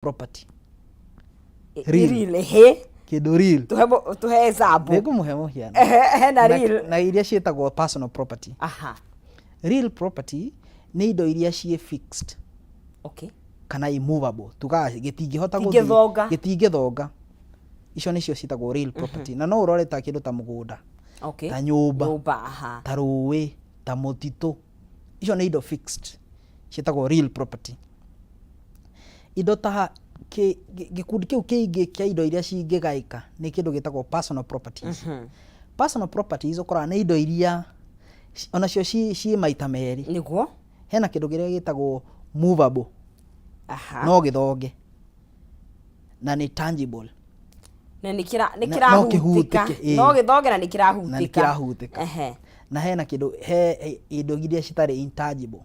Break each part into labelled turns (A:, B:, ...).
A: Property. Real.
B: Real, ehe.
A: Kĩndũ real.
B: Tuhe tuhe example.
A: Nĩngũmũhe mũhiano.
B: Ehe, hena real.
A: Na iria ciĩtagwo personal property. Real property nĩ indo iria ciĩ fixed kana immovable, tugaga gĩtingĩhota gũthiĩ,
B: Gĩtingĩthonga.
A: gĩtingĩthonga. Icio nĩcio ciĩtagwo real property, na no ũrore ta kĩndũ ta mũgũnda, ta nyũmba,
B: nyũmba, aha,
A: ta rũĩ, ta mũtitũ. Icio nĩ indo fixed, ciĩtagwo real property. Indo ta gĩkundi kĩu kĩingĩ kĩa indo iria cingĩgaĩka nĩ kĩndũ gĩtagwo personal properties. Personal properties ũkoraga nĩ indo iria onacio ciĩ maita merĩ. Hena kĩndũ kĩrĩa gĩtagwo movable, no gĩthonge na nĩ tangible.
B: Na nĩ kĩra nĩ
A: no
B: kĩrahutika.
A: Kĩhutĩke, ĩĩ.
B: No gĩthonge na nĩ kĩrahutika.
A: Na nĩ kĩrahutĩka. Na hena kĩndũ, he indo iria citarĩ intangible,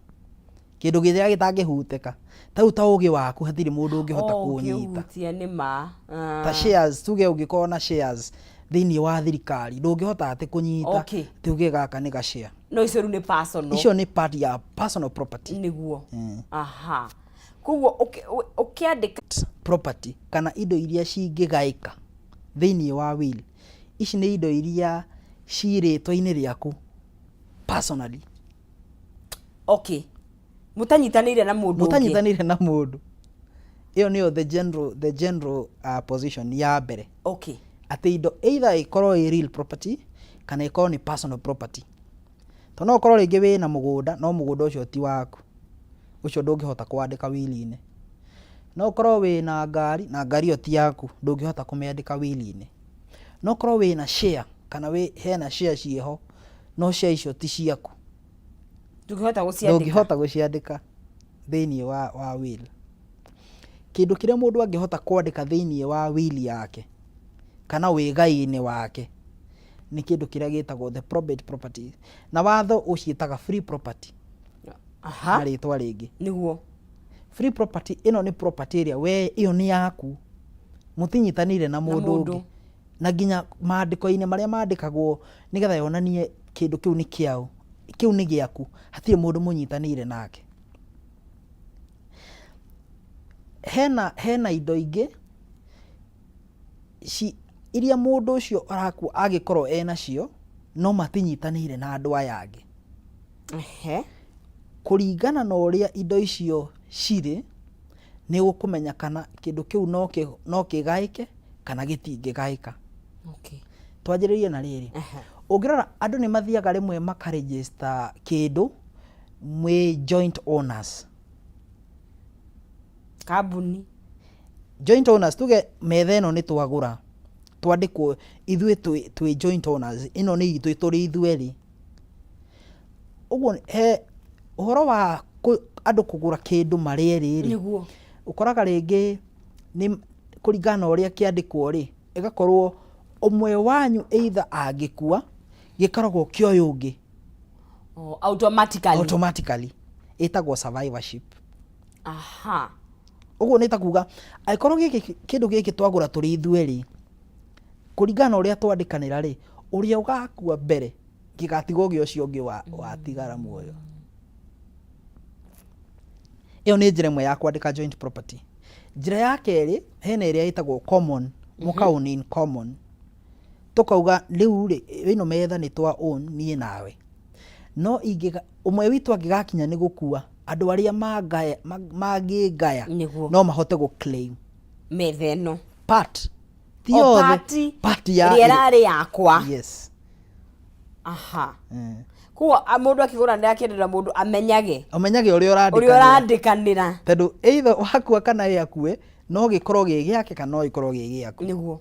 A: kĩndũ kĩrĩa gĩtangĩhutĩka, ta rĩu ta ũgĩ waku, hatirĩ mũndũ ũngĩhota
B: Oh,
A: kũũnyita.
B: ũngĩhutia nĩ ma.
A: Ta shares, tuge ũngĩkorwo na shares thĩinĩ wa thirikari, ndũngĩhota atĩ kũnyita tuge gaka nĩ gashare.
B: No icio rĩu nĩ personal.
A: Icio nĩ part ya personal property.
B: Nĩguo. Aha, koguo ũkĩandĩka
A: property kana indo iria cingĩgaĩka thĩinĩ wa will, ici nĩ indo iria ci rĩtwa-inĩ rĩaku personally.
B: Okay, mũtanyitanĩire na mũndũ ũngĩ.
A: Mũtanyitanĩire na mũndũ. Ĩyo nĩyo the general position ya mbere, atĩ indo either ĩkorwo ĩ real property kana ĩkorwo nĩ personal property, to no ũkorwo rĩngĩ wĩna mũgũnda, no mũgũnda ũcio ti waku, ũcio ndũngĩhota kwandĩka will-inĩ. No ũkorwo wĩna ngari na ngari ĩyo ti yaku, ndũngĩhota kũmĩandĩka will-inĩ. No ũkorwo wĩna share kana wĩ hena share ciĩho, no share icio ti ciaku.
B: Ndũngĩhota gũciandĩka.
A: Ndũngĩhota gũciandĩka thĩinĩ wa will. Kĩndũ kĩrĩa mũndũ angĩhota kwandĩka thĩinĩ wa will yake kana wĩgai-inĩ wake nĩ kĩndũ kĩrĩa gĩtagwo the probate property, na watho ũciĩtaga free property na rĩtwa rĩngĩ. Free property ĩno nĩ property ĩrĩa we ĩyo nĩ yaku, mũtinyitanĩire na mũndũ
B: mũndũ.
A: ũngĩ, na nginya maandĩko-inĩ marĩa mandĩkagwo nĩgetha yonanie kĩndũ kĩu nĩ kĩao, kĩu nĩ gĩaku, hatirĩ mũndũ mũnyitanĩire nake. Hena indo ingĩ iria mũndũ ũcio arakua angĩkorwo enacio no matinyitanĩire na andũ aya angĩ. Kũringana na ũrĩa indo icio cirĩ, nĩ ũkũmenya kana kĩndũ kĩu no kĩgaĩke kana gĩtingĩgaĩka. Twanjĩrĩrie na rĩrĩ, ũngĩrora andũ nĩ mathiaga rĩmwe makaregister kĩndũ mwĩ joint owners.
B: Kambuni.
A: Joint owners, tuge metha ĩno nĩ twagũra, twandĩkwo ithuĩ twĩ joint owners, ĩno nĩ itũ tũrĩ ithuerĩ. Ũguo he ũhoro wa andũ kũgũra kĩndũ marĩ erĩ rĩ, ũkoraga rĩngĩ nĩ kũringana na ũrĩa kĩandĩkwo rĩ, ĩgakorwo ũmwe wanyu either angĩkua, gĩkoragwo kĩa ũyũ ũngĩ.
B: Oh, automatically.
A: Automatically, ĩtagwo survivorship. Ũguo nĩ ta kuga angĩkorwo gĩkĩ kĩndũ gĩkĩ twagũra tũrĩ ithuerĩ, kũringana na ũrĩa twandĩkanĩra rĩ, ũrĩa ũgakua mbere gĩgatigwo gĩa ũcio ũngĩ watigara muoyo. Ĩyo nĩ njĩra ĩmwe ya kwandĩka joint property. Njĩra ya kerĩ, hena ĩrĩa ĩtagwo common, mũka own in common. Tũkauga rĩu rĩ, ĩno metha nĩ twa own niĩ nawe, no ingĩga ũmwe witũ angĩgakinya nĩ gũkua, andũ arĩa mangaya mangĩngaya no mahote gũ claim
B: metha ĩno
A: part ti
B: O
A: yothe,
B: part
A: part ya
B: ĩrĩa ĩrarĩ yakwa.
A: Yes.
B: Koguo mũndũ akĩgũra nĩ akĩendera mũndũ amenyage
A: ũmenyage ũrĩa
B: ũrĩa
A: ũrandĩkanĩra,
B: ũrandĩkanĩra,
A: tondũ either wakua kana ye akue, no gĩkorwo gĩ gĩake kana no gĩkorwo gĩ gĩaku.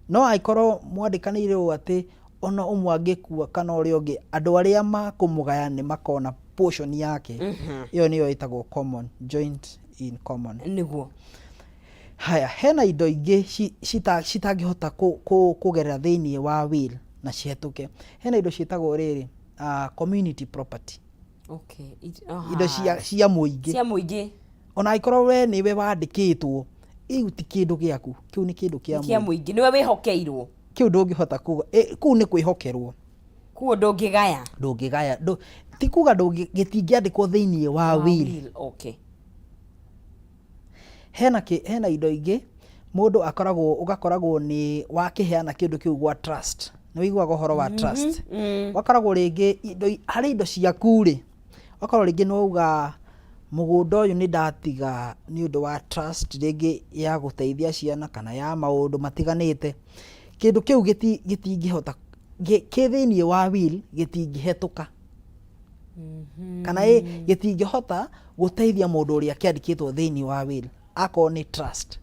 A: No angĩkorwo mwandĩkanĩire ũũ atĩ ona ũmwe angĩkua kana ũrĩa ũngĩ, andũ arĩa makũmũgaya nĩ makona portion yake, ĩyo nĩyo ĩtagwo common, joint in common. Haya, hena indo ingĩ citangĩhota kũgerera thĩinĩ wa will na cihetũke. Hena indo ciĩtagwo rĩrĩ, community property. Indo cia mũingĩ.
B: Cia mũingĩ.
A: Ona angĩkorwo we nĩwe wandĩkĩtwo, ĩu ti kĩndũ gĩaku, kĩu nĩ kĩndũ kĩa
B: kĩa
A: mũingĩ.
B: Mũingĩ nĩwe wĩhokeirwo.
A: Kĩu ndũngĩhota kuga, kũu nĩ kwĩhokerwo.
B: Koguo ndũngĩgaya.
A: Ndũngĩgaya, ti kuga gĩtingĩandĩkwo thĩinĩ wa will.
B: Will, okay.
A: Hena kĩ, hena indo ingĩ mũndũ akoragwo ũgakoragwo nĩ wakĩheana kĩndũ kĩu gwa trust. Nĩ wĩiguaga ũhoro wa trust? Ũgakoragwo rĩngĩ indo harĩ indo ciaku rĩ, ũgakorwo rĩngĩ nĩ wauga mũgũnda ũyũ nĩ ndatiga nĩ ũndũ wa trust rĩngĩ ya gũteithia ciana kana ya maũndũ matiganĩte. Kĩndũ kĩu gĩtingĩhota, kĩ thĩiniĩ wa will gĩtingĩhetũka. Kana gĩtingĩhota gũteithia mũndũ ũrĩa kĩandĩkĩtwo thĩiniĩ wa will akorwo nĩ trust.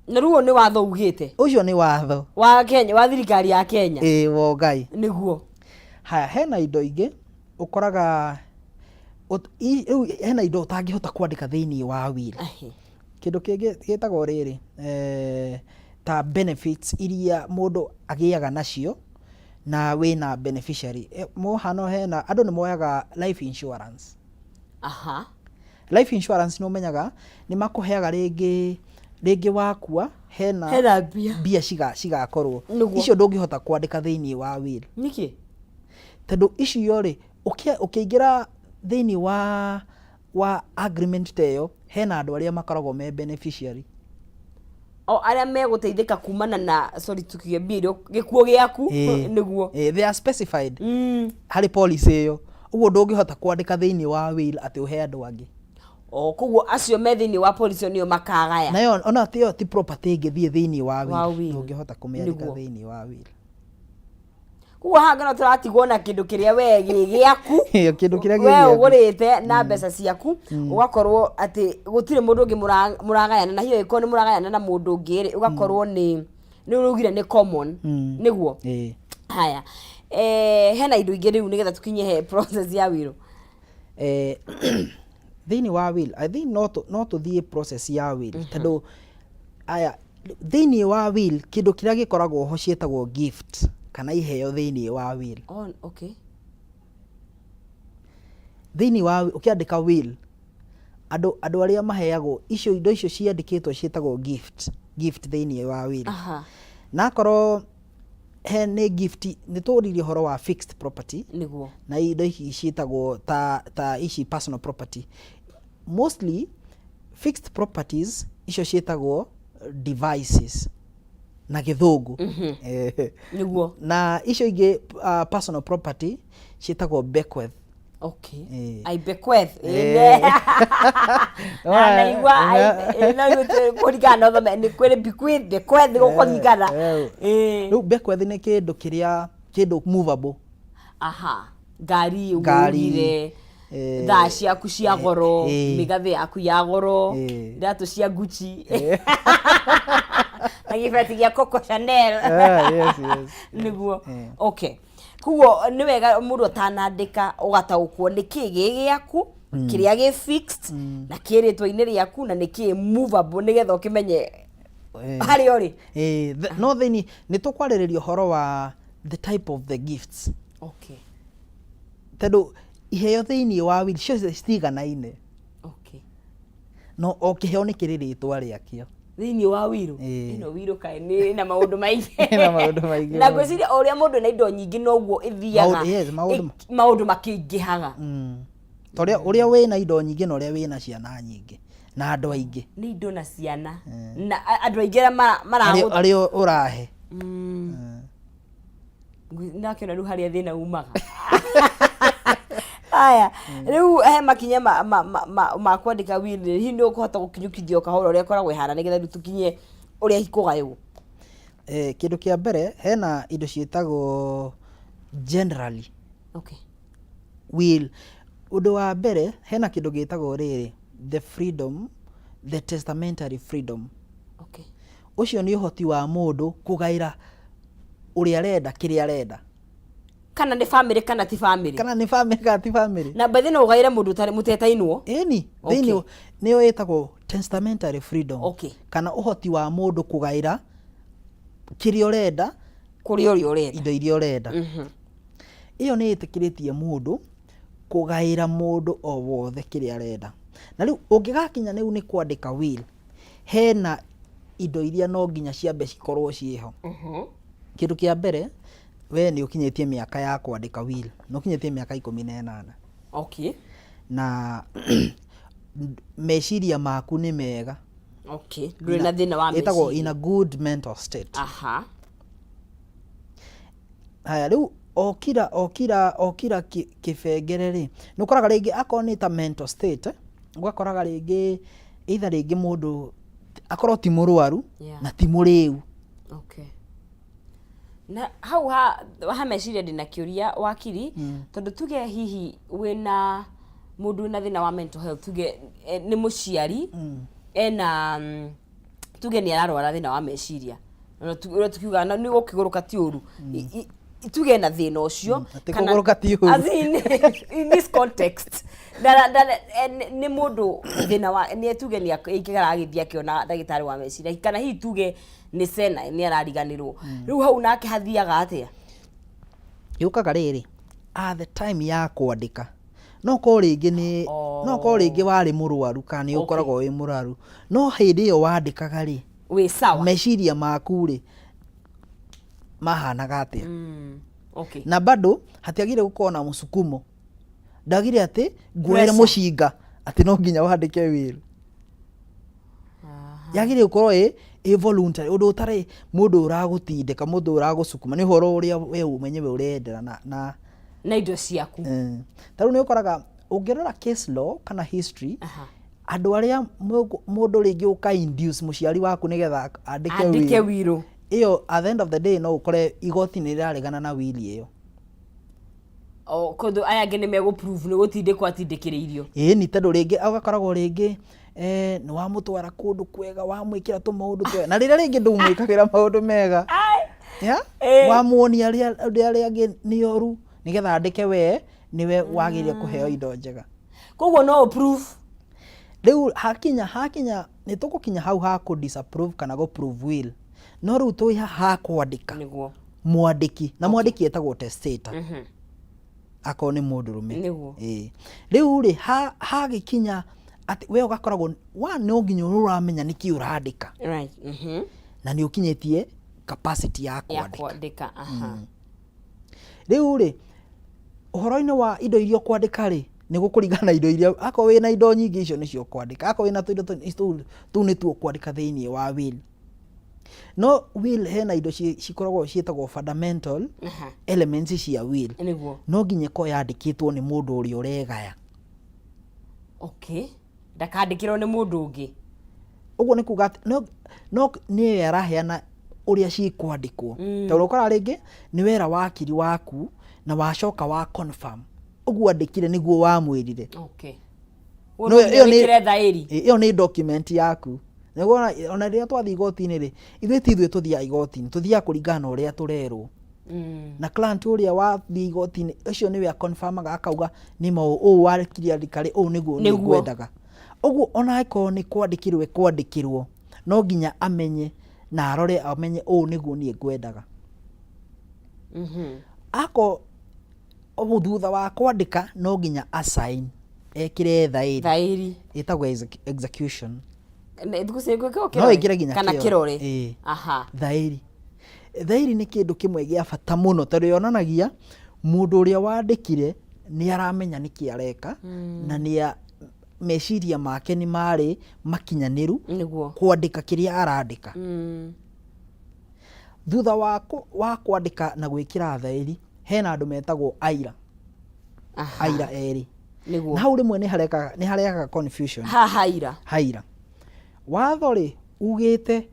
B: Na rĩu ũyũ nĩ watho ugĩte?
A: Ũcio nĩ watho.
B: Wa Kenya, wa thirikari ya Kenya.
A: Ĩĩ, wa Ngai.
B: Nĩguo.
A: Haya, hena indo ingĩ ũkoraga rĩu hena indo ũtangĩhota kwandĩka thĩiniĩ wa will. Kĩndũ kĩngĩ gĩtagwo rĩrĩ, ta benefits iria mũndũ agĩaga nacio na wĩna beneficiary. Mũhano hena, andũ nĩ moyaga life insurance. Life insurance nĩ ũmenyaga nĩ makũheaga rĩngĩ, rĩngĩ wakua hena
B: Hena mbia.
A: Mbia cigakorwo. Icio ndũngĩhota kwandĩka thĩiniĩ wa will.
B: Nĩkĩ?
A: Tondũ icio rĩ, ũkĩingĩra thĩiniĩ wa agreement ta ĩyo, hena andũ arĩa makoragwo me beneficiary.
B: O arĩa megũteithĩka kumana na, sorry tukiuge mbia iria gĩkuũ gĩaku. Nĩguo.
A: Ĩĩ, they are specified harĩ policy ĩyo. Ũguo ndũngĩhota kwandĩka thĩiniĩ wa will atĩ ũhe andũ angĩ.
B: O, koguo acio me thĩiniĩ wa policy ĩyo nĩo makagaya.
A: Nayo ona ti ĩyo ti property ĩngĩthiĩ thĩiniĩ wa
B: Wa
A: will.
B: will.
A: Ndũngĩhota kũmĩandĩka thĩiniĩ wa will.
B: Koguo haha ngano tũratigwo na kĩndũ kĩrĩa we gĩ gĩaku.
A: Ĩyo, kĩndũ kĩrĩa gĩ
B: we
A: gĩaku.
B: Ũgũrĩte na mbeca ciaku, ũgakorwo atĩ gũtirĩ mũndũ ũngĩ mũragayana na hiyo ĩkorwo nĩ mũragayana na mũndũ ũngĩ rĩ, ũgakorwo nĩ ũraugire nĩ common. Nĩguo?
A: Ĩĩ.
B: Haya, hena indo ingĩ rĩu nĩgetha tũkinye he process ya will?
A: Thĩinĩ wa will, I think no tũthiĩ process ya will, tondũ aya thĩinĩ wa will kĩndũ kĩrĩa gĩkoragwo ho ciĩtagwo gift kana iheo thĩinĩ wa will.
B: Oh, okay.
A: Thĩinĩ wa ũkĩandĩka will, andũ arĩa maheagwo icio indo icio ciandĩkĩtwo ciĩtagwo gift thĩinĩ wa will. Na akorwo he nĩ gift, nĩ tũririe ũhoro wa fixed property. Na indo ici ciĩtagwo ta ici personal property. Mostly fixed properties icio ciĩtagwo devices na gĩthũngũ. Na icio ingĩ, personal property ciĩtagwo bequest.
B: I bequeath. Na naigua no kũringana na ũthome nĩ kwĩrĩ bequeath, bequeath gũkũringana.
A: Rĩu bequest nĩ kĩndũ kĩrĩa kĩndũ movable.
B: Aha, ngari ũguo.
A: Ngari,
B: Ugire thaa ciaku cia goro, mĩgathĩ yaku ya goro, iratũ cia Gucci na gĩbeti gĩa Coco Chanel.
A: Yes.
B: Nĩguo. Okay, koguo nĩ wega mũndũ atanandĩka ũgataũkwo nĩ kĩ gĩ gĩaku kĩrĩa gĩ fixed na kĩ rĩtwa-inĩ rĩaku na nĩ kĩ movable nĩgetha ũkĩmenye harĩa ũrĩ.
A: No thĩinĩ nĩ tũkwarĩrĩria ũhoro wa the type of the gifts. Tondũ iheo thĩinĩ wa will ciothe citiganaine. No o kĩheo nĩ kĩrĩ rĩtwa rĩakĩo.
B: Thĩinĩ wa will? Ĩno will kaĩ nĩ na maũndũ maingĩ.
A: Ĩna maũndũ maingĩ
B: Na
A: mũno.
B: Ngwĩciria o ũrĩa mũndũ ena indo nyingĩ noguo ĩthiaga
A: Maũndũ, yes, maũndũ
B: maũndũ makĩingĩhaga.
A: Ta ũrĩa wĩna indo nyingĩ na ũrĩa wĩna ciana nyingĩ na andũ aingĩ.
B: Nĩ indo na ciana na andũ aingĩ arĩa
A: Arĩa ũrahe.
B: Ndakĩona rĩu harĩa thĩna umaga. Aya, rĩu he makinya ma kwandĩka will rĩ, hihi nĩ ũkũhota gũkinyũkithia o kahora ũrĩa ĩkoragwo ĩhana nĩgetha rĩu tũkinye ũrĩa ikũgaywo?
A: Kĩndũ kĩa mbere hena indo ciĩtagwo generally will. Ũndũ wa mbere hena kĩndũ gĩtagwo rĩrĩ, the freedom, the testamentary freedom. Ũcio nĩ ũhoti wa mũndũ kũgaĩra ũrĩa arenda kĩrĩa arenda.
B: Kana nĩ family kana ti family.
A: Kana nĩ family kana ti family.
B: Na by the no ũgaĩre mũndũ ũtarĩ mũtetainwo?
A: Ĩni, thĩinĩ nĩyo ĩtagwo testamentary freedom. Kana ũhoti wa mũndũ kũgaĩra kĩrĩa ũrenda
B: kũrĩ ũrĩa ũrenda.
A: Indo iria ũrenda. Ĩyo nĩ ĩtĩkĩrĩtie mũndũ kũgaĩra mũndũ o wothe kĩrĩa arenda. Na rĩu ũngĩgakinya rĩu nĩ kwandĩka will, hena indo iria no nginya ciambe cikorwo ciĩho. Kĩndũ kĩa mbere, we nĩ ũkinyĩtie mĩaka ya kwandĩka will, nĩ ũkinyĩtie mĩaka 18. Na Meciria maku nĩ mega.
B: Okay, ndũrĩ na thĩna wa
A: Ĩtagwo
B: meciria.
A: in a good mental state. Haya, rĩu okira okira okira kĩbengere rĩ, nĩ ũkoraga rĩngĩ akorwo nĩ ta mental state, ũgakoraga rĩngĩ either rĩngĩ mũndũ akorwo ti mũrwaru na ti mũrĩu.
B: Okay. Na hau ha meciria ndĩna kĩũria, wakiri, tondũ tuge hihi wĩna mũndũ wĩna thĩna wa mental health, tuge nĩ mũciari ena tuge nĩ ararwara thĩna wa meciria. Ũrĩa tukiugaga na nĩ gũkĩgũrũka ti ũru. Tuge na thĩna ũcio.
A: Atĩ kũgũrũka ti ũru.
B: As in this context nĩ mũndũ thĩna wa nĩ tuge nĩ aikara agĩthiĩ akĩona ndagĩtarĩ wa meciria, kana hihi tuge nĩ senile, nĩ arariganĩrwo rĩu, hau nake hathiaga atĩa?
A: Yũkaga rĩrĩ, at the time ya kwandĩka, no korwo rĩngĩ nĩ no korwo rĩngĩ warĩ mũrwaru kana nĩ ũkoragwo wĩ mũrwaru, no hĩndĩ ĩyo wandĩkaga rĩ,
B: wĩ sawa,
A: meciria maku rĩ, mahanaga atĩa? Na bado hatiagire gũkorwo na mũsukumo, ndagire atĩ nguoere
B: Pressure.
A: Mũcinga atĩ no nginya wandĩke will. Yagĩrĩire gũkorwo ĩ voluntary, ũndũ ũtarĩ mũndũ ũragũtindĩka, mũndũ ũragũcukuma, nĩ ũhoro ũrĩa we mwenyewe ũreyendera na
B: na indo ciaku.
A: Ta rĩu nĩ ũkoraga ũngĩrora case law kana history, andũ arĩa mũndũ rĩngĩ ũka induce mũciari waku nĩgetha andĩke
B: andĩke
A: will.
B: Will.
A: Ĩyo at the end of the day no ũkore igoti nĩ rĩraregana na will ĩyo.
B: O kũndũ aya angĩ nĩ megũ prove nĩ gũtindĩkwo atindĩkĩrĩirio.
A: Ĩni, tondũ rĩngĩ ũgakoragwo rĩngĩ nĩ wamũtwara kũndũ kwega, wamwĩkĩra tũmaũndũ twega, na rĩrĩa rĩngĩ ndũmwĩkagĩra maũndũ mega. Yeah? Wamuonia arĩa andũ arĩa angĩ nĩ oru nĩgetha andĩke we nĩwe wagĩrĩire kũheo indo njega.
B: Koguo no prove.
A: Rĩu hakinya nĩ tũgũkinya hau ha kũ disapprove kana gũ prove will, no rĩu twĩ haha ha kwandĩka. Mwandĩki na mwandĩki etagwo testator akorwo nĩ mũndũrũme. Ĩĩ. Rĩu rĩ, hagĩkinya atĩ we ũgakoragwo wa no nginya ũramenya nĩkĩ ũrandĩka na nĩ ũkinyĩtie capacity ya
B: ya
A: kwandĩka.
B: Kwandĩka, aha.
A: Rĩu rĩ, ũhoro-inĩ wa indo iria ũkwandĩka rĩ, nĩ gũkũringana na indo iria, akorwo wĩna indo nyingĩ, icio nĩcio ũkwandĩka, akorwo wĩna tũindo tũu nĩtuo ũkwandĩka thĩinĩ wa will. No will hena indo cikoragwo ciĩtagwo fundamental elements cia will. No nginya ĩkorwo yandĩkĩtwo nĩ mũndũ ũrĩa ũregaya.
B: Okay, ndakandĩkĩrwo nĩ mũndũ ũngĩ.
A: Ũguo nĩ kuga atĩ no nĩwe araheana ũrĩa cikwandĩkwo, tondũ ũkoraga rĩngĩ nĩ wera wakiri waku na wacoka wa confirm ũguo andĩkire nĩguo wamwĩrire.
B: No,
A: No, ĩyo
B: wĩkĩre thaĩri.
A: Ĩyo nĩ document yaku. Nĩguo ona rĩrĩa twathiĩ igoti-inĩ rĩ, ithuĩ ti ithuĩ tũthiaga igoti-inĩ, tũthiaga kũringana na ũrĩa tũrerwo. Na client ũrĩa wathiĩ igoti-inĩ ũcio nĩwe aconfirmaga akauga nĩma ũũ wakiri andĩka rĩ, ũũ nĩguo niĩ ngwendaga. Ũguo ona angĩkorwo nĩ kwandĩkĩrwo ekwandĩkĩrwo, no nginya amenye na arore amenye ũũ nĩguo niĩ ngwendaga. Akorwo ũguo thutha wa kwandĩka no nginya asign, ekĩre thaĩri.
B: Thaĩri.
A: Ĩtagwo execution.
B: Thikũ ici gwĩkĩrwo
A: No
B: kĩrore?
A: ĩkĩre nginya
B: kana
A: kĩrore.
B: Kĩrore.
A: Ĩĩ. Thaĩri nĩ kĩndũ kĩmwe gĩa bata mũno, tondũ yonanagia mũndũ ũrĩa wandĩkire nĩ aramenya nĩkĩ areka na nĩ meciria make nĩ marĩ makinyanĩru kwandĩka kĩrĩa arandĩka. Thutha wa kwandĩka na gwĩkĩra thaĩri, hena andũ metagwo aira. Aira erĩ. Na hau rĩmwe nĩ harehaga confusion.
B: Ha haira.
A: Haira. Watho rĩ ugĩte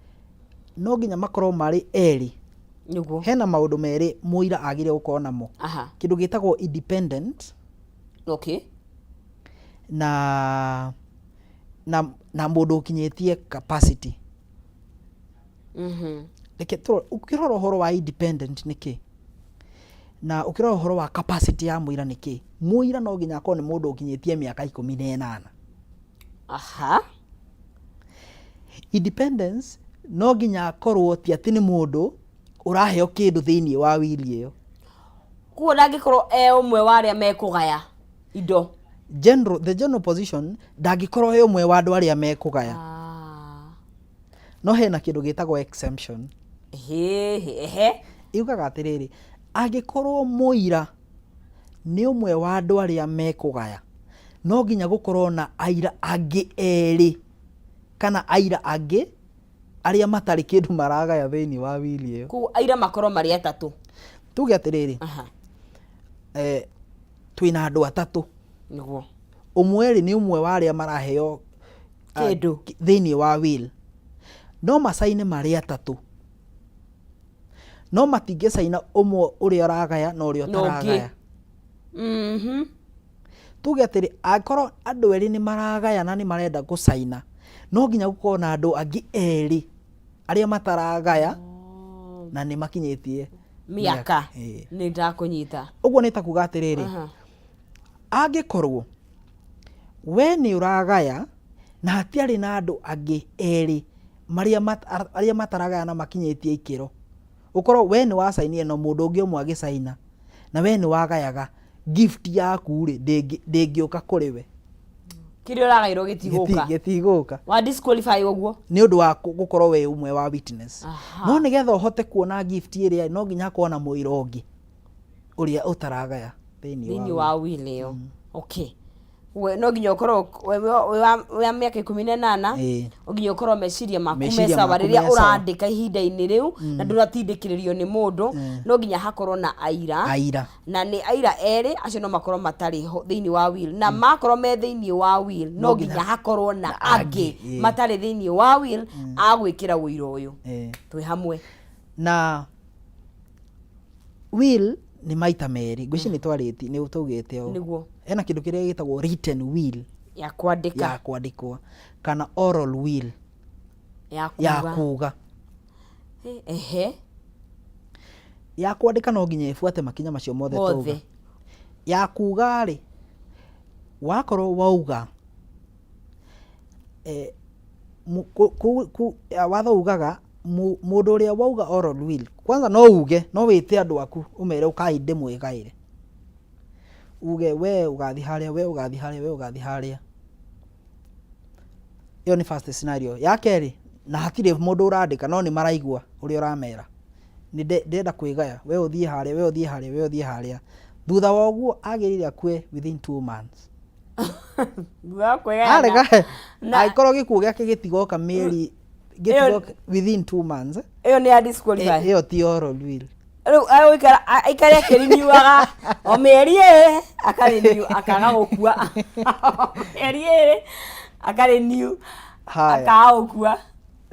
A: no nginya makorwo marĩ erĩ. Hena maũndũ merĩ mũira agĩrĩire gũkorwo namo. Kĩndũ gĩtagwo independent na mũndũ ũkinyĩtie capacity. Reke ũkĩrora ũhoro wa independent nĩ kĩ, na ũkĩrora ũhoro wa capacity ya mũira nĩ kĩ, mũira no nginya akorwo nĩ mũndũ ũkinyĩtie mĩaka 18. Independence no nginya akorwo ti atĩ nĩ mũndũ ũraheo kĩndũ thĩinĩ wa will ĩyo.
B: Koguo ndangĩkorwo e ũmwe wa arĩa mekũgaya indo.
A: The general position, ndangĩkorwo e ũmwe wa andũ arĩa mekũgaya. No hena kĩndũ gĩtagwo exemption.
B: Hĩhĩ, ehe.
A: Yugaga atĩrĩrĩ, angĩkorwo mũira nĩ ũmwe wa andũ arĩa mekũgaya, No nginya gũkorwo na aira angĩ erĩ kana aira angĩ arĩa matarĩ kĩndũ maragaya thĩinĩ wa will ĩyo.
B: Koguo aira makorwo marĩ atatũ.
A: Tuge atĩrĩrĩ, twĩna andũ atatũ.
B: Nĩguo.
A: Ũmwe rĩ nĩ ũmwe wa arĩa maraheo
B: Kĩndũ.
A: Thĩinĩ wa will. No macaine marĩ atatũ. No matingĩcaina ũmwe ũrĩa ũragaya na ũrĩa
B: Na ũngĩ.
A: ũtaragaya. Tuge atĩrĩ, angĩkorwo andũ erĩ nĩ maragaya na nĩ marenda gũcaina, no nginya gũkorwo na andũ angĩ erĩ arĩa mataragaya na nĩ makinyĩtie
B: mĩaka.
A: Ĩĩ.
B: Nĩ ndakũnyita.
A: Ũguo nĩ ta kuga atĩrĩrĩ, angĩkorwo we nĩ ũragaya na hatiarĩ na andũ angĩ erĩ marĩa arĩa mataragaya na makinyĩtie ikĩro, ũkorwo we nĩ wacainire na mũndũ ũngĩ ũmwe agĩcaina na we nĩ wagayaga, gift yaku rĩ ndĩngĩũka kũrĩ we.
B: Kĩrĩa ũragairwo gĩtigũka.
A: Gĩtigũka.
B: Wa disqualify ũguo.
A: Nĩ ũndũ wa gũkorwo wĩ ũmwe wa witness. No nĩgetha ũhote kuona gift ĩrĩa, no nginya hakorwo na mũira ũngĩ ũrĩa ũtaragaya thĩinĩ
B: thĩinĩ wa will ĩyo. Okay. We, no nginya ũkorwo wĩ wa mĩaka 18, no nginya ũkorwo meciria maku me
A: Meciria
B: sawa
A: maku
B: rĩrĩa
A: me sawa.
B: ũrandĩka ihinda-inĩ rĩu na ndũratindĩkĩrĩrio nĩ mũndũ. No nginya hakorwo na aira.
A: Aira.
B: Na nĩ aira erĩ acio no makorwo matarĩ ho thĩinĩ wa will, na makorwo me thĩinĩ wa will no nginya hakorwo na
A: na
B: angĩ
A: angĩ,
B: matarĩ thĩinĩ wa will a gwĩkĩra ũira ũyũ. Twĩ hamwe.
A: Na will nĩ maita merĩ, ngwĩciria nĩ twarĩtie, nĩ twaugĩte ũũ.
B: Nĩguo.
A: Hena kĩndũ kĩrĩa gĩtagwo written will.
B: Ya kwandĩka.
A: Ya kwandĩkwo, kana oral will.
B: Ya
A: Ya
B: kuga.
A: kuga.
B: Ehe.
A: Ya kwandĩka no nginya ĩbuate makinya macio mothe
B: Mothe.
A: twauga. Ya kuga rĩ, wakorwo wauga, watho ugaga mũndũ ũrĩa wauga oral will, kwanza no uge, no wĩte andũ aku ũmere ũkai ndĩmwĩgaĩre. Uge we ũgathiĩ harĩa, we ũgathiĩ harĩa, we ũgathiĩ harĩa. Ĩyo nĩ first scenario. Ya kerĩ, na hatirĩ mũndũ ũrandĩka no nĩ maraigua ũrĩa ũramera. Nĩ ndĩrenda kwĩgaya, we ũthiĩ harĩa, we ũthiĩ harĩa, we ũthiĩ harĩa. Thutha wa ũguo agĩrĩire akue within 2 months.
B: Thutha wa kwĩgaya
A: Arega, angĩkorwo gĩkuũ gĩake gĩtigoka mĩeri, gĩtigoka within 2 months.
B: Ĩyo nĩ ya disqualify.
A: Ĩyo ti oral will.
B: Rĩu agũikara aikare akĩriniuaga o mĩeri ĩrĩ akariniu akaga gũkua. Mĩeri ĩrĩ akariniu
A: Haya.
B: akaga gũkua.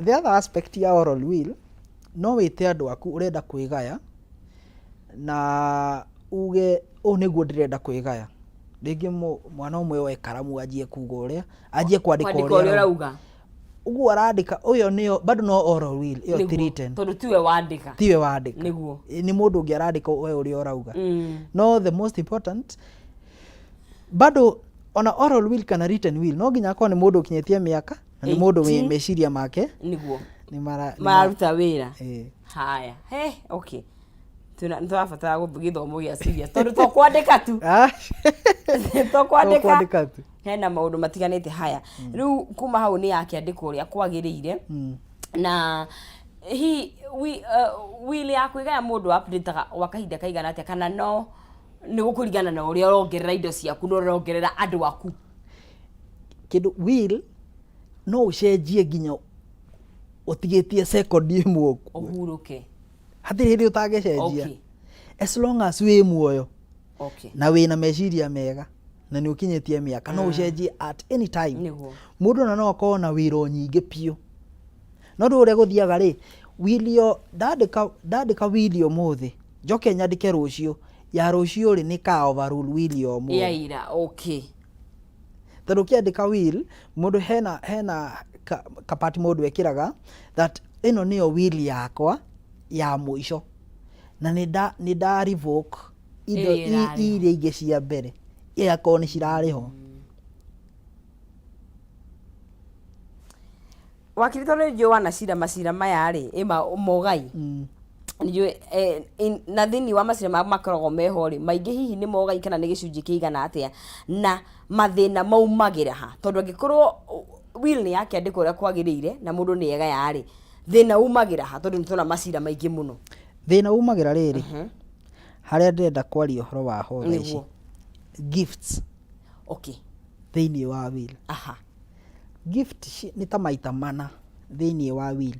A: The other aspect ya oral will, no wĩte andũ aku ũrenda kwĩgaya na uge ũũ nĩguo ndĩrenda kwĩgaya. Rĩngĩ mwana ũmwe oe karamu anjie kuga ũrĩa, anjie kwandĩka
B: Kwandĩka
A: ũrĩa
B: ũrĩa
A: arauga.
B: ũrauga.
A: Ũguo arandĩka ũyũ nĩyo bado no oral will, ĩyo ti
B: Nĩguo,
A: written.
B: Tondũ tiwe wandĩka.
A: Tiwe wandĩka.
B: Nĩguo.
A: Nĩ mũndũ ũngĩ arandĩka we ũrĩa ũrauga. No the most important bado ona oral will kana written will no nginya akorwo nĩ mũndũ ũkinyĩtie mĩaka na nĩ mũndũ wĩ
B: 18.
A: meciria make
B: Nĩguo.
A: nĩ mara, nĩ
B: Mararuta wĩra.
A: Ĩĩ.
B: Haya. He, okay. Twĩna nĩ tũrabatara gĩthomo gĩa serious tondũ to kwandĩka tu. To kwandĩka.
A: To kwandĩka tu.
B: Hena maũndũ matiganĩte haya. Rĩu kuma hau nĩ yakĩandĩkwo ũrĩa kwagĩrĩire. Na hi will ya kwĩgaya mũndũ update-aga gwa kahinda kaigana atĩa, kana no nĩ gũkũringana na ũrĩa ũrongerera indo ciaku na ũrĩa ũrongerera andũ aku?
A: Kĩndũ will no ũcenjie nginya ũtigĩtie second ĩmwe ũkue.
B: Ũhurũke.
A: Hatirĩ hĩndĩ ũtangĩcenjia. As long as wĩ muoyo na wĩna meciria mega na nĩ ũkinyĩtie mĩaka, no ũcenjie at any time.
B: Nĩguo.
A: Mũndũ ona no akorwo na wĩra o nyingĩ biũ, no rĩu ũrĩa gũthiaga rĩ, will ĩyo ndandĩka will ũmũthĩ njoke nyandĩke rũciũ, ya rũciũ rĩ nĩ ka overrule will ya ũmũthĩ.
B: Ya ira, okay.
A: Tondũ ũkĩandĩka will mũndũ hena ka part mũndũ ekĩraga that ĩno nĩyo will yakwa ya mũico na nĩ nda revoke indo
B: Ĩrĩa ĩrarĩ ho.
A: iria ingĩ cia mbere igakorwo nĩ cirarĩ ho.
B: Wakiri, tondũ nĩ njũĩ wanacira macira maya rĩ, ĩma mogai. Nĩ njũĩ, na thĩinĩ wa macira maya makoragwo meho rĩ, maingĩ hihi nĩ mogai kana nĩ gĩcunjĩ kĩigana atĩa, na mathĩna maumagĩra ha? Tondũ angĩkorwo will nĩ yakĩandĩkwo ũrĩa kwagĩrĩire na mũndũ nĩ egaya rĩ, thĩna umagĩra ha? Tondũ nĩ tũrona macira maingĩ mũno.
A: Thĩna umagĩra rĩrĩ, harĩa ndĩrenda kwaria ũhoro wa ho thaa ici.
B: Nĩguo.
A: Gifts.
B: Okay.
A: Thĩinĩ wa will. Gift nĩ ta maita mana thĩinĩ wa will.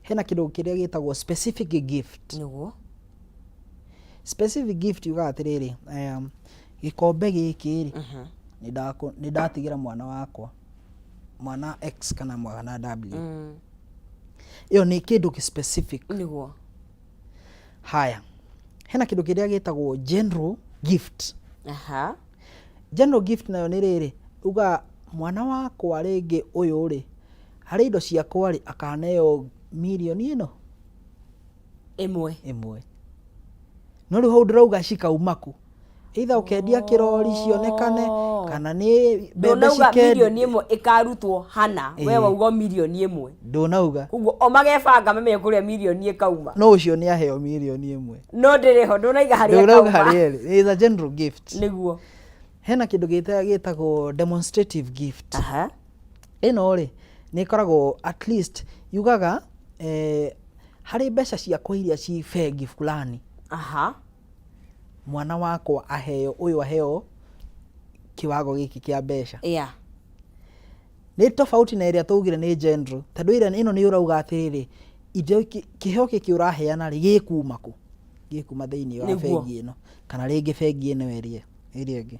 A: Hena kĩndũ kĩrĩa gĩtagwo specific gift. Specific gift yugaga atĩrĩrĩ, gĩkombe gĩkĩ rĩ, nĩ ndatigĩra mwana wakwa, mwana X kana mwana W. Ĩyo nĩ kĩndũ kĩ specific. Haya, hena kĩndũ kĩrĩa gĩtagwo general gift. General gift nayo nĩ rĩrĩ, ugaga mwana wakwa rĩngĩ ũyũ rĩ, harĩ indo ciakwa rĩ, akaneo mirioni ĩno
B: Ĩmwe.
A: Ĩmwe. No rĩu hau ndĩrauga cikauma kũ? Either ũkendia kĩrori cionekane, kana nĩ mbembe.
B: Ndũnauga.
A: Cikendio.
B: Mirioni 1 ĩkarutwo hana we.
A: Ĩĩ.
B: Wauga mirioni 1.
A: Ndũnauga.
B: Koguo o magebanga mamenye kũrĩa mirioni ĩkauma.
A: No ũcio nĩ aheo mirioni 1.
B: No ndĩrĩ ho, ndũnaiga harĩa
A: Ndũnauga
B: ĩkauma.
A: harĩa ĩrĩ. It's a general gift. Hena kĩndũ gĩtagwo demonstrative gift. Ĩno rĩ, nĩ ĩkoragwo at least yugaga harĩ mbeca ciakwa iria ci bengi fulani, mwana wakwa aheo ũyũ, aheo kiwango gĩkĩ kĩa mbeca. Nĩ tofauti na ĩrĩa twaugire nĩ general, tondũ ĩrĩa ĩno nĩ ũrauga atĩrĩrĩ, indo kĩheo gĩkĩ ũraheana rĩ, gĩkuma kũ? Gĩkuma thĩinĩ wa bengi ĩno kana rĩngĩ bengi ĩno ĩrĩa ĩngĩ.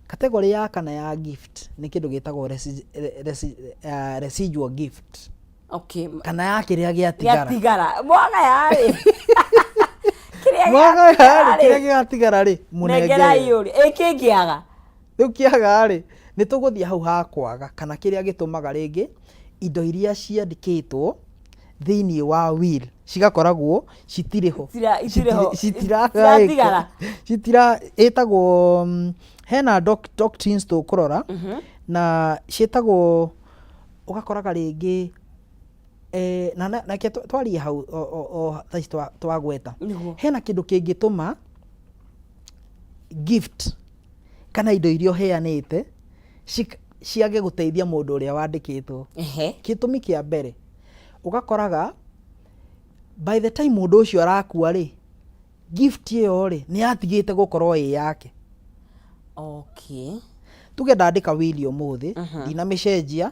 A: Category ya kana ya gift nĩ kĩndũ gĩtagwo residual gift, kana ya kĩrĩa gĩatigara.
B: Gĩatigara mwaga yarĩ kĩrĩa.
A: Mwaga
B: gĩatigara.
A: Kĩrĩa gĩgatigara rĩ,
B: nengerai
A: mũnengere.
B: Ũrĩ ĩkĩngĩaga.
A: Rĩu kĩaga rĩ, nĩ tũgũthiĩ hau ha kwaga, kana kĩrĩa gĩtũmaga rĩngĩ indo iria ciandĩkĩtwo thĩinĩ wa will cigakoragwo citirĩ ho.
B: Itirĩ ho.
A: Citiragaĩka.
B: Ciratigara.
A: Citira ĩtagwo hena doctrines tũkũrora na ciĩtagwo, ũgakoraga rĩngĩ na twarie hau o thaa ici twagweta. Hena kĩndũ kĩngĩtũma gift kana indo iria ũheanĩte ciage gũteithia mũndũ ũrĩa wandĩkĩtwo. Gĩtũmi kĩa mbere, ũgakoraga by the time mũndũ ũcio arakua rĩ, gift ĩyo rĩ, nĩ yatigĩte gũkorwo ĩ yake. Tuge ndandĩka will ũmũthĩ, ndinamĩcenjia,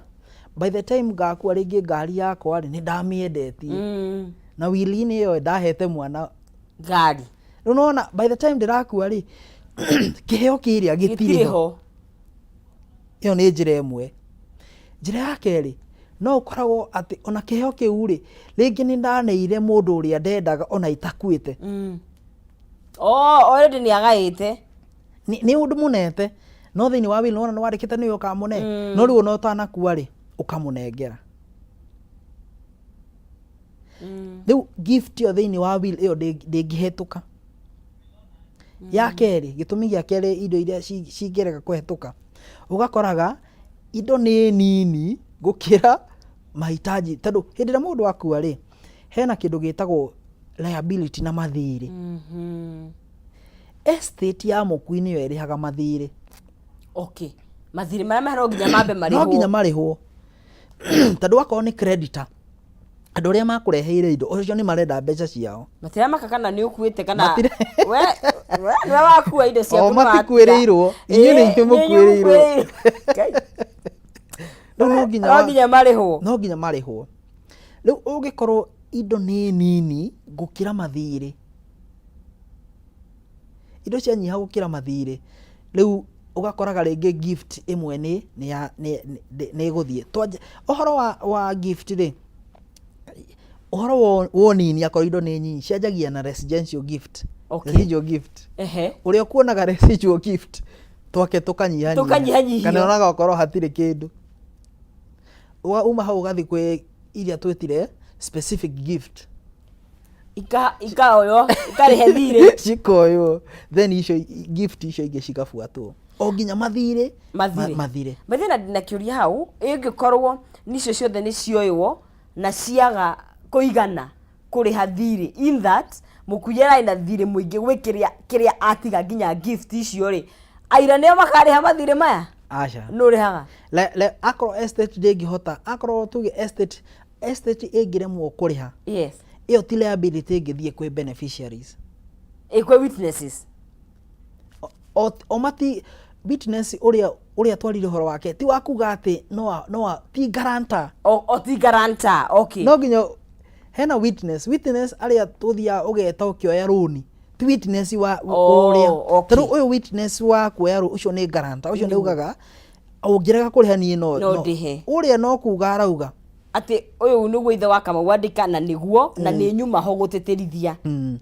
A: by the time ngakua rĩngĩ ngari yakwa rĩ, nĩ ndamĩendetie, na will-inĩ ĩyo ndahete mwana
B: ngari.
A: Rĩu nona by the time ndĩrakua rĩ, kĩheo kĩrĩa gĩtirĩ
B: gĩtirĩ
A: ho.
B: Ho.
A: Ĩyo nĩ njĩra ĩmwe. Njĩra ya kerĩ, no ũkoragwo atĩ ona kĩheo kĩu rĩ, rĩngĩ nĩ ndaneire mũndũ ũrĩa ndendaga ona itakuĩte.
B: Oh, already nĩ agaĩte.
A: Nĩ ũndũ mũnete, no thĩinĩ wa will nĩwona nĩ wandĩkĩte nĩwe ũkamũne, no rĩu ona ũtanakua rĩ, ũkamũnengera. Rĩu gift ĩyo thĩinĩ wa will ĩyo ndĩngĩhetũka. Ya kerĩ, gĩtũmi gĩa kerĩ, indo iria cingĩrega kũhetũka, ũgakoraga indo nĩ nini gũkĩra mahitaji, tondũ hĩndĩ ĩrĩa mũndũ akua rĩ, hena kĩndũ gĩtagwo liability na mathirĩ. Estate ya mũkui nĩyo ĩrĩhaga mathirĩ.
B: Okay, mathirĩ marĩa no nginya mambe
A: No
B: marĩhwo.
A: nginya marĩhwo, tondũ wakorwo nĩ creditor, andũ arĩa makũreheire indo ũcio nĩ marenda mbeca ciao.
B: Matiramaka kana nĩ ũkuĩte kana
A: Matira-
B: we nĩwe wakua indo ciaku.
A: O matikuĩrĩirwo, inyuĩ nĩ inyuĩ mũkuĩrĩirwo. Rĩu no nginya
B: no nginya marĩhwo.
A: No nginya marĩhwo. Rĩu ũngĩkorwo indo nĩ nini gũkĩra mathirĩ, indo cianyiha gũkĩra mathirĩ, rĩu ũgakoraga rĩngĩ gift ĩmwe nĩ ya nĩ ĩgũthiĩ. Ũhoro wa gift rĩ, ũhoro wa ũnini, akorwo indo nĩ nyinyi, cianjagia na residual gift. Residual gift, ũrĩa ũkuonaga residual gift twake tũkanyihanyihia.
B: Tũkanyihanyihio.
A: Kana onaga okorwo hatirĩ kĩndũ. Uma hau ũgathiĩ kwĩ iria twĩtire specific gift.
B: Ikaoywo ikarĩhe thirĩ.
A: Cikoywo, then icio gift icio ingĩ cigabuatwo o nginya mathirĩ.
B: Mathirĩ.
A: Mathire.
B: Mathirĩ. Na ndĩna kĩũria hau, ĩngĩkorwo nicio ciothe nĩ cioywo na ciaga kũigana kũrĩha thirĩ, in that mũkui ararĩ na thirĩ mũingĩ gwĩ kĩrĩa kĩrĩa atiga nginya gift icio rĩ, aira nĩo makarĩha mathirĩ maya?
A: Aca.
B: Nũ ũrĩhaga?
A: Le, akorwo estate ndĩngĩhota, akorwo tuge estate ĩngĩremwo kũrĩha, ĩyo ti liability ĩngĩthiĩ kwĩ beneficiaries.
B: Ĩ kwĩ witnesses.
A: O mati Witness ũrĩa ũrĩa twarire ũhoro wake ti wa kuga atĩ no a- no a- ti guarantor.
B: O ti guarantor, okay.
A: No nginya hena witness, witness arĩa tũthiaga ũgeta ũkĩoya rũni, ti witness wa
B: Oh,
A: ũrĩa
B: okay.
A: tarĩu ũyũ witness wa kuoya rũni ũcio nĩ guarantor, ũcio nĩ ugaga ũngĩrega kũrĩha niĩ no
B: No ndĩhe.
A: Ũrĩa no kuga arauga
B: Atĩ ũyũ nĩguo ithe wa Kamau andĩka na nĩguo na nĩ nyuma ho gũtĩtĩrithia.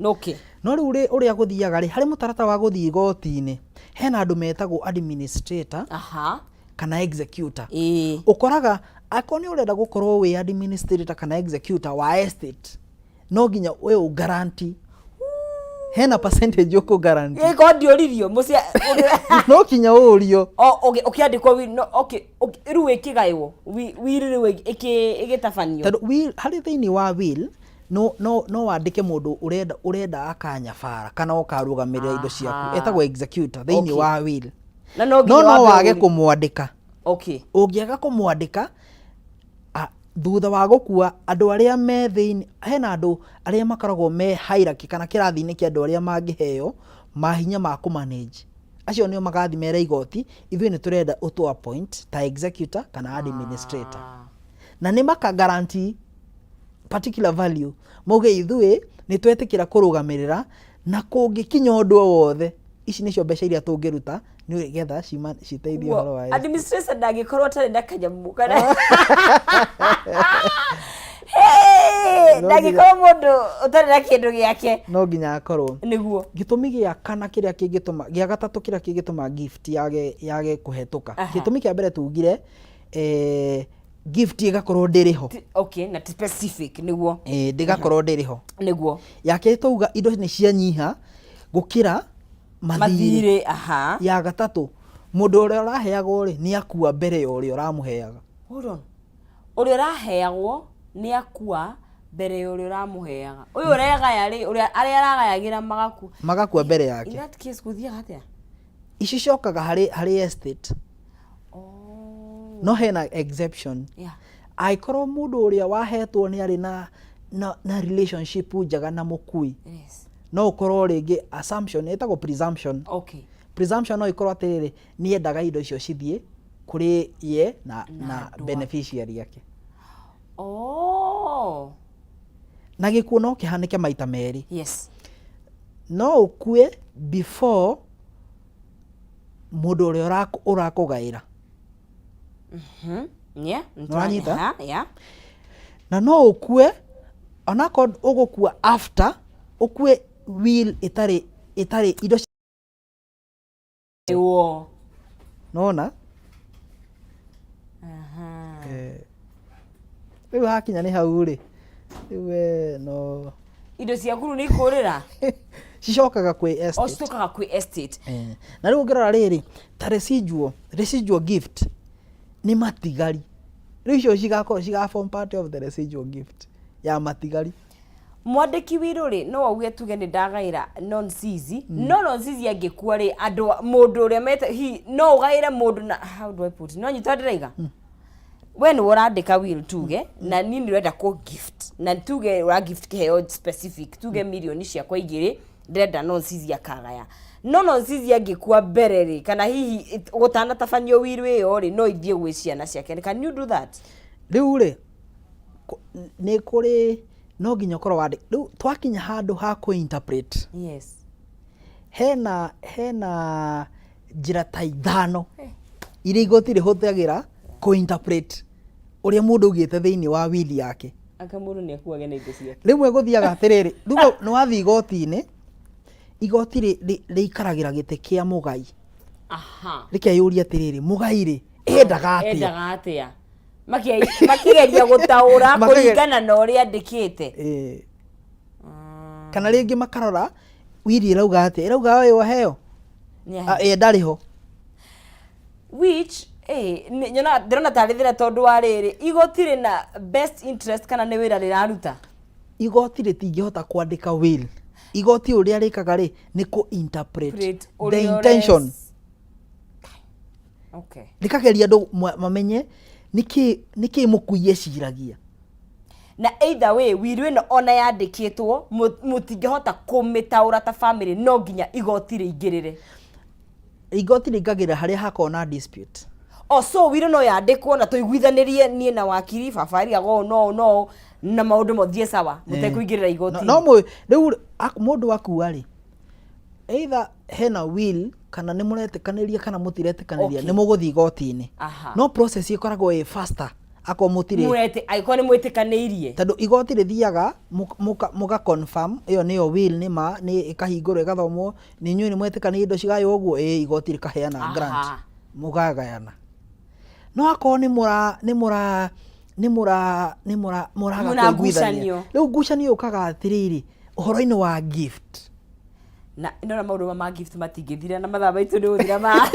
B: Okay.
A: No rĩu rĩ, ũrĩa gũthiaga rĩ, harĩ mũtaratara wa gũthiĩ igoti-inĩ, hena andũ metagwo administrator kana executor. Ũkoraga akorwo nĩ ũrenda gũkorwo wĩ administrator kana executor wa estate, no nginya we ũ guarantee hena percentage ũkũ guarantee.
B: Gĩkorwo ndiũririo mũcia
A: No nginya ũrio.
B: Ũkĩandĩkwo will, no, okay, rĩu ĩkĩgaywo will rĩu ĩgĩtabanio.
A: Tondũ will, harĩ thĩinĩ wa will no wandĩke mũndũ ũrenda akanyabara kana ũkarũgamĩrĩra indo ciaku. Etagwo executor thĩinĩ wa will.
B: Na no nginya
A: No no
B: wambe
A: wage
B: ũrie.
A: kũmwandĩka. Ũngĩaga kũmwandĩka, thutha wa gũkua, andũ arĩa me thĩinĩ, hena andũ arĩa makoragwo me hierarchy kana kĩrathi-inĩ kĩa andũ arĩa mangĩheo mahinya ma kũ manage. Acio nĩo magathiĩ mere igoti, ithuĩ nĩ tũrenda ũtũ appoint ta executor kana administrator. Na nĩ maka guarantee particular value, mauge ithuĩ nĩ twetĩkĩra kũrũgamĩrĩra na kũngĩkinya ũndũ o wothe, ici nĩcio mbeca iria tũngĩruta nĩgetha citeithie ũhoro wa estate.
B: Administration ndangĩkorwo atarĩ na kanyamũ kana Hey,
A: No
B: ndangĩkorwo mũndũ ũtarĩ na kĩndũ gĩake.
A: No nginya akorwo.
B: Nĩguo.
A: Gĩtũmi gĩa kana kĩrĩa kĩngĩtũma, gĩa gatatũ kĩrĩa kĩngĩtũma gift yage kũhetũka. Gĩtũmi kĩa mbere tugire, gift ĩgakorwo ndĩrĩ ho.
B: Okay, na ti specific, nĩguo.
A: Ndĩgakorwo ndĩrĩ ho.
B: Nĩguo.
A: Ya kerĩ twauga indo nĩ cianyiha gũkĩra mathirĩ.
B: Mathirĩ, aha.
A: Ya gatatũ, mũndũ ũrĩa ũraheagwo rĩ, nĩ akua mbere ya ũrĩa ũramũheaga.
B: Hold on. Ũrĩa ũraheagwo nĩ akua mbere ya ũrĩa ũramũheaga. Ũyũ ũregaya rĩ, ũrĩa arĩa aragayagĩra magakua.
A: Magakua mbere yake.
B: In that case gũthiaga atĩa?
A: Ici cokaga harĩ estate. No hena exception. Angĩkorwo mũndũ ũrĩa wahetwo nĩ arĩ na relationship njega na mũkui. No ũkorwo rĩngĩ assumption, ĩtagwo presumption. Presumption no ĩkorwo atĩrĩrĩ, nĩ endaga indo icio cithiĩ kũrĩ ye
B: Na
A: na
B: andũ ake.
A: beneficiary ake. Na gĩkuũ no kĩhanĩke maita merĩ. No ũkue before mũndũ ũrĩa ũrakũgaĩra. Nĩwanyita? Na no ũkue onakorwo ũgũkua after, ũkue will ĩtarĩ indo
B: Nĩguo.
A: Nona? Rĩu hakinya nĩ hau rĩ, rĩu we no
B: Indo ciaku rĩu nĩ ikũrĩra?
A: Cicokaga kwĩ estate.
B: O cicokaga kwĩ estate.
A: Na rĩu ũngĩrora rĩrĩ, ta residual gift nĩ matigari. Rĩu icio cigakorwo ciga form part of the residual gift ya matigari.
B: Mwandĩki witũ rĩ, no auge tuge nĩ ndagaĩra non sisi, no non sisi angĩkua rĩ, andũ mũndũ ũrĩa mete hi no ũgaĩre mũndũ na how do I put it? No nyita ndĩraiga? We nĩwe ũrandĩka will tuge, na niĩ nĩ ũrenda kũ gift, na tuge ũra gift kĩheo specific, tuge mirioni ciakwa igĩrĩ, ndĩrenda non sisi akagaya. No non sisi angĩkua mbere rĩ, kana hihi gũtanatabanio will ĩyo rĩ, no ithiĩ gwĩ ciana ciake. Can you do that?
A: Rĩu rĩ, nĩ kũrĩ no nginya ũkorwo wandĩ rĩu twakinya handũ ha kũ interpret. Hena njĩra ta ithano iria igoti rĩhũthagĩra kũ interpret ũrĩa mũndũ augĩte thĩinĩ wa will yake.
B: Anga mũndũ nĩ akuage na indo ciake.
A: Rĩmwe gũthiaga atĩrĩrĩ, rĩu nĩ wathiĩ igoti-inĩ, igoti rĩikaragĩra gĩtĩ kĩa mũgai. Rĩkeyũria atĩrĩrĩ, mũgai rĩ, endaga atĩa?
B: Endaga atĩa? Makĩgeria gũtaũra kũringana na ũrĩa andĩkĩte.
A: Kana rĩngĩ makarora will ĩrauga atĩa? Ĩrauga ũyũ aheo?
B: Nĩ
A: Ndarĩ ho.
B: Which, nyona ndĩrona tarĩ thĩna tondũ wa rĩrĩ, igoti rĩna best interest kana nĩ wĩra rĩraruta?
A: Igoti rĩtingĩhota kwandĩka will. Igoti ũrĩa rĩkaga rĩ, nĩ kũ interpret
B: Interpret
A: the
B: ũrĩa
A: intention. Rĩkageria andũ mamenye nĩkĩ mũkui eciragia.
B: Na either way, will ĩno ona yandĩkĩtwo, mũtingĩhota kũmĩtaũra ta family, no nginya igoti rĩingĩrĩre.
A: Igoti rĩingagĩrĩra harĩa hakoragwo na dispute.
B: O so will no yandĩkwo na tũiguithanĩrie niĩ na wakiri baba arigaga ũũ no ũũ no ũũ na maũndũ mothiĩ sawa mũtekũingĩrĩra igoti.
A: No rĩu mũndũ akua rĩ, either hena will kana nĩ mũretĩkanĩria kana mũtiretĩkanĩria, nĩ mũgũthiĩ igoti-inĩ. No process ĩkoragwo ĩ faster akorwo mũtirĩ
B: Mũrete angĩkorwo nĩ mwĩtĩkanĩirie.
A: Tondũ igoti rĩthiaga mũga confirm ĩyo nĩyo will, nĩ ma nĩ ĩkahingũrwo ĩgathomwo, nĩ inyuĩ nĩ mwetĩkanĩirie indo cigaywo ũguo, ĩĩ, igoti rĩkaheana grant, mũkagayana. No akorwo nĩ mũra nĩ mũra nĩ mũra nĩ mũra mũraga
B: Mwĩna
A: kũiguithania,
B: ngucanio.
A: Rĩu ngucanio yũkaga atĩrĩrĩ, ũhoro-inĩ wa gift.
B: Na ndona maũndũ ma gift matingĩthira na mathaa maitũ nĩ gũthira ma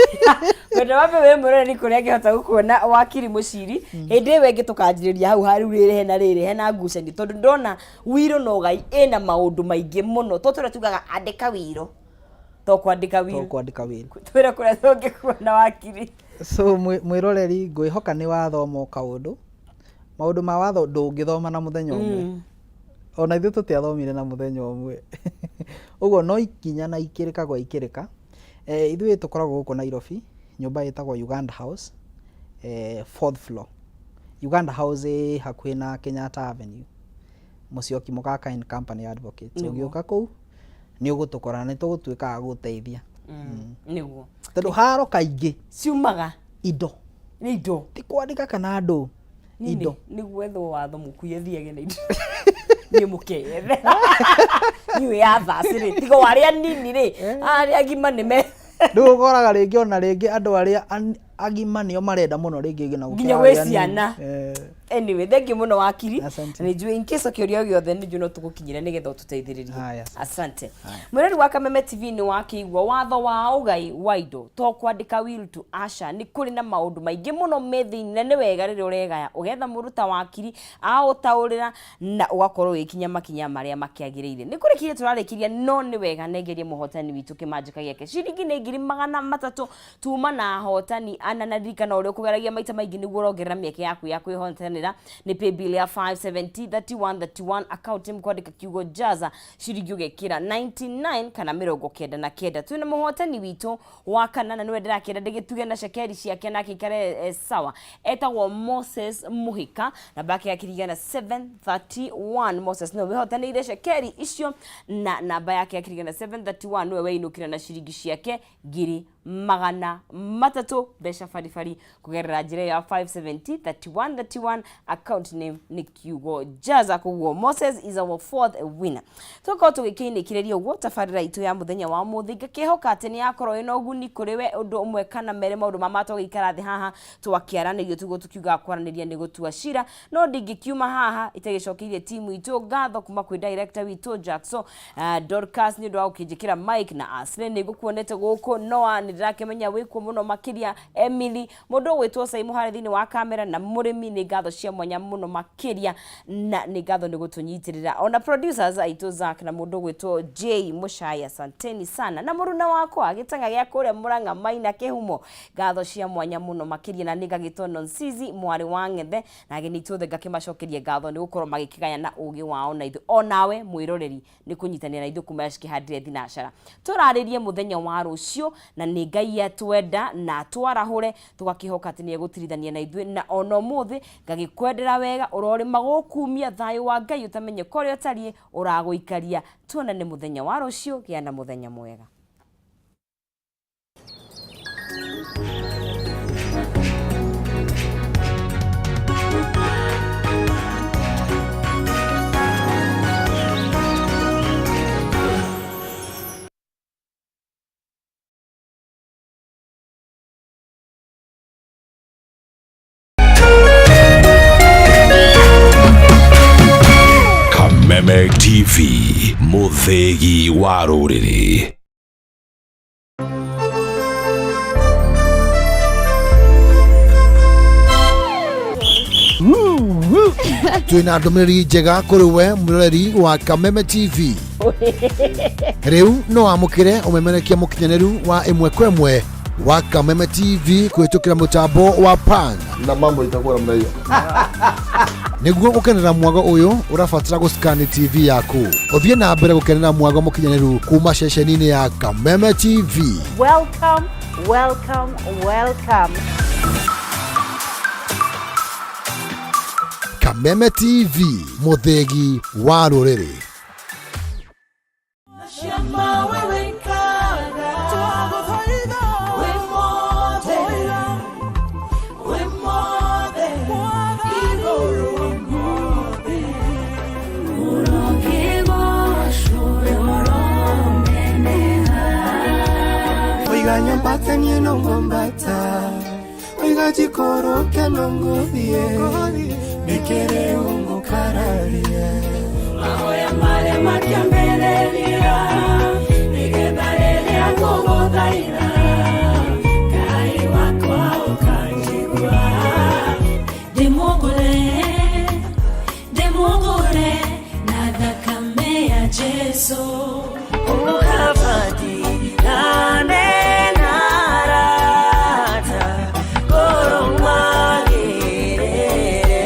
B: wenda wambe wĩ mwĩroreri kũrĩa angĩhota gũkuona wakiri Mũciri hĩndĩ ĩyo ĩngĩ tũkanjĩrĩria hau ha rĩu rĩrĩ hena rĩrĩ hena ngucanio, tondũ ndona will na ũgai ĩna maũndũ maingĩ mũno to tũrĩa tugaga andĩka will, to kwandĩka
A: To
B: will.
A: Kwandĩka will.
B: Twĩre kũrĩa tũngĩkuona, wakiri.
A: So mwĩroreri, ngwĩhoka nĩ wathoma o kaũndũ. Maũndũ ma watho ndũngĩthoma na mũthenya ũmwe, ona ithuĩ tũtiathomire na mũthenya ũmwe ũguo, no ikinya na ikĩrĩka gwa ikĩrĩka. Ithuĩ tũkoragwo gũkũ Nairobi, nyũmba ĩtagwo Uganda House, fourth floor. Uganda House ĩ hakuhĩ na Kenyatta Avenue, Mũcioki Mũgaka and Company Advocates. Ũngĩũka kũu nĩ ũgũtũkora na nĩ tũgũtuĩka a gũgũteithia. Tondũ haro kaingĩ
B: ciumaga
A: indo.
B: Nĩ indo.
A: Ti kwandĩka kana andũ, indo.
B: Nĩ gwethwo watho mũkui athiage na indo, niĩ mũkeyethe niĩ ya thacĩ rĩ, tiga o arĩa nini rĩ, arĩa agima nĩ me
A: Rĩu ũkoraga rĩngĩ ona rĩngĩ andũ arĩa agima nĩo marenda mũno rĩngĩ na gũkĩra
B: Nginya gwĩ
A: arĩa anini.
B: ciana. Anyway, thank you mũno, wakiri.
A: Asante.
B: Nĩ njũĩ in case of kĩũria o gĩothe nĩ njũĩ no tũgũkinyĩre nĩgetha ũtũteithĩrĩrie.
A: Haya.
B: Asante. Mwĩrori wa Kameme TV, nĩ wakĩigua watho wa ũgai wa indo to kwandĩka will tu, aca, nĩ kũrĩ na maũndũ maingĩ mũno me thĩinĩ, na nĩ wega rĩrĩa ũregaya ũgetha mũndũ ta wakiri aũtaũrĩra na ũgakorwo ũgĩkinya makinya marĩa makĩagĩrĩire. Nĩ kũrĩkĩria tũrarĩkĩria, no nĩ wega nengerie mũhotani witũ kĩmanjĩka gĩake ciringi nĩ 300,000. Tuma na ahotani ana, na ririkana ũrĩa ũkũgeragia maita maingĩ nĩguo ũrongerera mĩeke yaku ya kwĩhotanĩra. Nĩ paybill ya 570 31 31, account name kwandĩka kiugo jaza, ciringi ũgekĩra 99 kana 99. Twĩna mũhotani witũ wa kana na nĩwe ndĩrakĩenda ndĩgĩtuge na cekeri ciake nake ikare sawa. Etagwo Moses Mũhĩka, namba yake ya kirigana 731. Moses nĩwe wĩhotanĩire cekeri icio na namba yake ya kirigana 731, nĩwe weinũkĩra na ciringi ciake 300,000 mbeca baribari kũgerera njĩra ĩyo ya 570 31 31, account name nĩ kiugo jaza. Koguo Moses is our fourth winner. Tũkorwo tũgĩkĩinĩkĩrĩria ũguo tabarĩra itũ ya mũthenya wa ũmũthĩ, ngakĩhoka atĩ nĩ yakorwo ĩna ũguni kũrĩ we ũndũ ũmwe kana merĩ, maũndũ ma twagĩikara thĩ haha twakĩaranĩrio tuguo tukiugaga kwaranĩria nĩ gũtua cira. No ndingĩkiuma haha itagĩcokeirie timu itũ ngatho kuma kwĩ director witũ Jackson, Dorcas nĩ ũndũ wa gũkĩnjĩkĩra mic, na Ashley nĩ ngũkuonete gũkũ, Noah nĩ ndĩrakĩmenya wĩkuo mũno makĩria, Emily, mũndũ ũgwĩtwo Saimu harĩa thĩinĩ wa kamera, na mũrĩmi, nĩ ngatho cia mwanya mũno makĩria na nĩ ngatho nĩ gũtũnyitĩrĩra, ona producers aitũ Zack na mũndũ ũgwĩtwo J Mũchai, asanteni sana, na mũruna wakwa gĩtang'a gĩa kũrĩa Mũrang'a Maina Kĩhumo, ngatho cia mwanya mũno makĩria, na nĩ ngagĩtwo Nonsizi mwarĩ wa Ng'ethe, na ageni aitũ othe ngakĩmacokeria ngatho nĩ gũkorwo magĩkĩgayana ũgĩ wao na ithuĩ, onawe mwĩroreri nĩ kũnyitanĩra na ithuĩ kuma cikĩhandire thinacara. Tũrarĩrie mũthenya wa rũciũ, na nĩ Ngai atwenda na atwarahũre, tũgakĩhoka atĩ nĩ egũtirithania na ithuĩ. Na ona ũmũthĩ ngagĩkwendera wega, ũrorĩma gũkumia thayũ wa Ngai ũtamenye kũrĩa ũtariĩ ũragũikaria. Tuonane mũthenya wa rũciũ, gĩa na mũthenya mwega.
C: Kameme TV, mũthĩgi wa rũrĩrĩ.
D: Twĩna ndũmĩrĩri njega kũrĩ we mwĩroreri wa Kameme TV. Rĩu no wamũkĩre ũmemerekia mũkinyanĩru wa ĩmwe kwa ĩmwe. Wa Kameme TV kũhĩtũkĩra mũtambo wa Pan.
E: Na mambo itakuwa namna hiyo.
D: Nĩguo gũkenera mwago ũyũ, ũrabatara gũscan TV yaku ũthiĩ na mbere gũkenera mwago mũkinyanĩru kuma ceceni-inĩ ya Kameme TV.
F: Welcome, welcome, welcome.
D: Kameme TV, mũthĩgi wa rũrĩrĩ.
G: Oiga nyambata niĩ no ngwambata, oiga njikũrũke no ngũthiĩ.